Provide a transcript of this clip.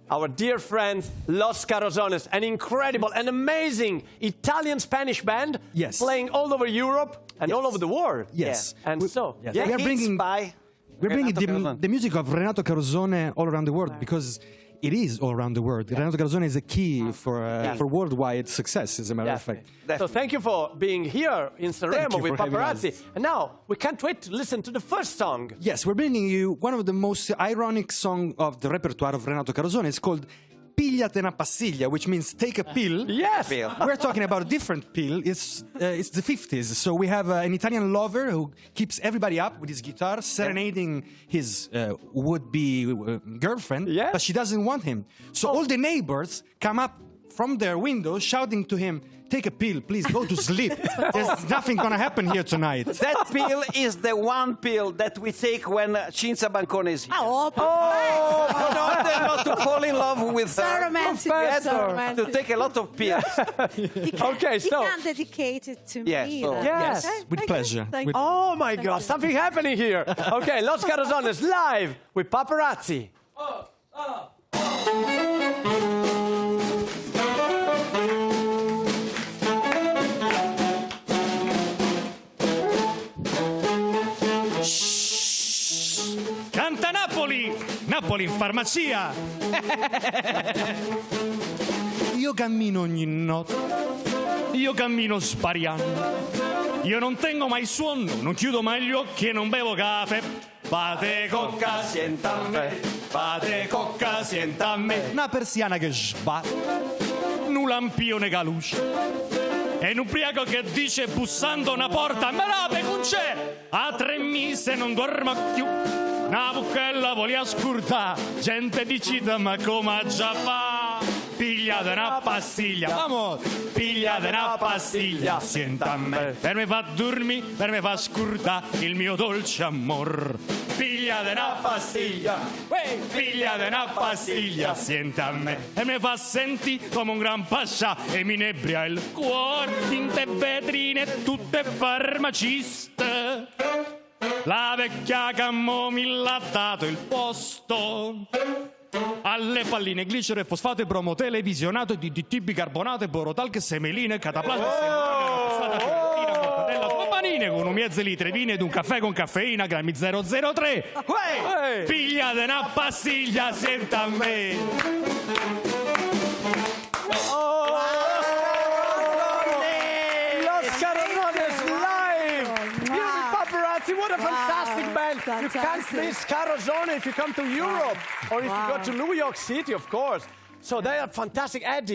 Our dear friends Los Carosones, an incredible and amazing Italian-Spanish band Yes. playing all over Europe and all over the world. Yes. And so, Yes. yeah. We are bringing by We're bringing Renato the, Carosone. the music of Renato Carosone all around the world because it is all around the world. Renato Carosone is a key for worldwide success, as a matter of fact. So thank you for being here in Sanremo you with for having Paparazzi. us. And now we can't wait to listen to the first song. Yes, we're bringing you one of the most ironic song of the repertoire of Renato Carosone. It's called Pigliate una pastiglia, which means take a pill. Yes. Pill. We're talking about a different pill. It's the 50s. So we have an Italian lover who keeps everybody up with his guitar, serenading his would-be girlfriend. Yes. But she doesn't want him. So all the neighbors come up from their windows shouting to him, "Take a pill, please go to sleep. There's nothing gonna happen here tonight." That pill is the one pill that we take when Cinzia Bancone is here. Oh, In order not to fall in love with So her. romantic, we had so romantic. To take a lot of pills. You can, Okay, you so- can dedicate it to Yes, me. so- then. Yes. Okay, With okay, pleasure. Thank With- you. Oh my God, something happening here. Okay, Los Carosones live with Paparazzi. Canta Napoli! Napoli in farmacia! Io cammino ogni notte. Io cammino sbariando. Io non tengo mai sonno, non chiudo mai gli occhi e non bevo caffè. Fate cocca, sienta a me. Fate cocca, sienta a me. Una persiana che sbatte. Nu lampione che luce. E un ubriaco che dice bussando una porta, me la c'è! A tre mise non dormo più. Una buchella volia scurtà, gente dicita ma come già fa? Pigliate una pastiglia, vamos! Pigliate una pastiglia, sienta a me, per me fa dormire, per me fa scurtà il mio dolce amor. Pigliate una pastiglia, uè, pigliate una pastiglia, sienta a me, e me fa sentire come un gran pascià e mi inebria il cuore, tinte vetrine, tutte farmaciste. La vecchia camomilla ha dato il posto alle palline, glicero e fosfato e bromo televisionato e DDT bicarbonato e borotalco e semeline e cataplasma e semolina, fiorentina, mortadella, due panine con un mezzo litro di vino ed un caffè con caffeina, grammi 003. Uè! Pigliate una pastiglia, sienta a me. Los Carosones live! Here with Paparazzi, what a fantastic band! You can't Fantastic. miss Carosone if you come to Europe or if you go to New York City, of course. So they are fantastic. Eddie.